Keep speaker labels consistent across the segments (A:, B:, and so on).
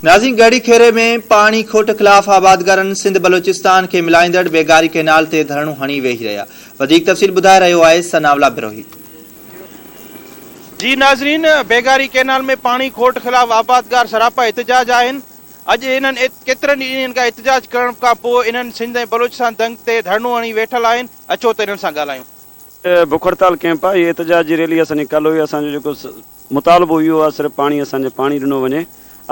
A: ناظرين ڳڙهي خيري ۾ پاڻي کوٽ خلاف آبادگارن سنڌ بلوچستان کي ملائيندڙ بيگاري ڪئنال تي ڌرڻو هڻي ويهي رهيا وڌيڪ تفصيل ٻڌائي رهيو آهي ثناءالله بروهي.
B: جي ناظرين بيگاري ڪئنال ۾ پاڻي کوٽ خلاف آبادگار سراپا احتجاج آهن اڄ انهن ڪيترن ئي ڏينهن کان احتجاج ڪرڻ کان پوء انهن سنڌ ۽ بلوچستان دنگ تي ڌرڻو هڻي ويٺل آهن اچو ته انهن سان ڳالهايون.
C: بک هڙتال ڪئمپ آهي هي احتجاج جي ريلي اسان جي ڪلهه هئي اسان جو جيڪو مطالبو اهو آهي صرف پاڻي اسان جي پاڻي ڏنو وڃي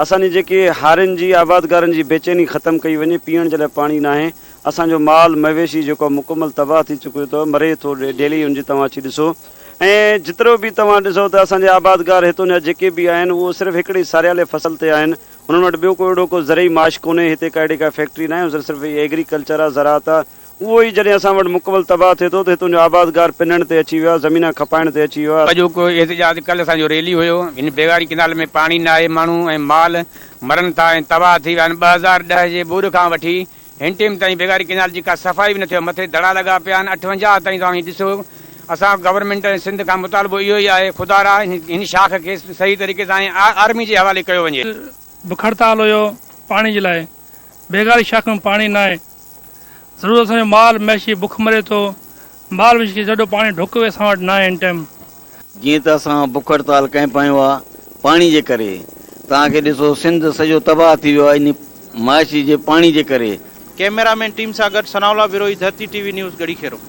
C: اسان جي جيڪي هارين جي آبادگارن جي بيچيني ختم ڪئي وڃي پيئڻ جي لاء پاڻي ناهي اسان جو مال مويشي جيڪو آهي مڪمل تباهه ٿي چڪو اٿو مري ٿو ڊيلي ان جي توهان اچي ڏسو ۽ جيترو به توهان ڏسو ته اسان جي آبادگار هتون جا جيڪي به آهن اهو صرف هڪڙي ساريالي فصل تي آهن انهن وٽ ٻيو ڪو اهڙو ڪو زرعي معاش ڪونهي هتي ڪا اهڙي ڪا فيڪٽري ناهي صرف ايگريڪلچر آهي زراعت آهي اهو ئي جڏهن اسان وٽ مڪمل تباهه ٿئي ٿو ته هتون جو آبادگار پنڻ تي اچي ويو آهي، زمينان کپائڻ تي اچي ويو آهي.
D: اڄوڪو احتجاج ڪلهه اسان جو ريلي هيو، هن بيگاري ڪينال ۾ پاڻي ناهي، ماڻهو ۽ مال مرن ٿا ۽ تباهه ٿي ويا آهن، 2010 جي ٻوڏ کان وٺي هن ٽيم تائين بيگاري ڪينال جي ڪا صفائي به نه ٿي آهي، مٿي دڙا لڳا پيا آهن، 58 تائين توهان وڃي ڏسو، اسان گورنمينٽ ۽ سنڌ کان مطالبو اهو ئي آهي خدارا هن شاخ کي صحيح طريقي سان ۽ آرمي جي حوالي ڪيو وڃي.
E: بک هڙتال هيو پاڻي جي لاء بيگاري شاخ ۾ پاڻي ناهي ضرور اسان جو مال ميشي بک مري ٿو مال ميشي کي جڏو پاڻي ڍڪ به اسان وٽ ناهي هن ٽائيم.
F: جيئن ته اسان بک هڙتال ڪئمپ هنيو آ پاڻي جي ڪري توهان کي ڏسو سنڌ سڄو تباهه ٿي ويو آ انهي معاشي جي پاڻي جي ڪري.
B: ڪئميرا مين ٽيم سان گڏ Sanaullah Brohi Dharti T V news Garhi Khero.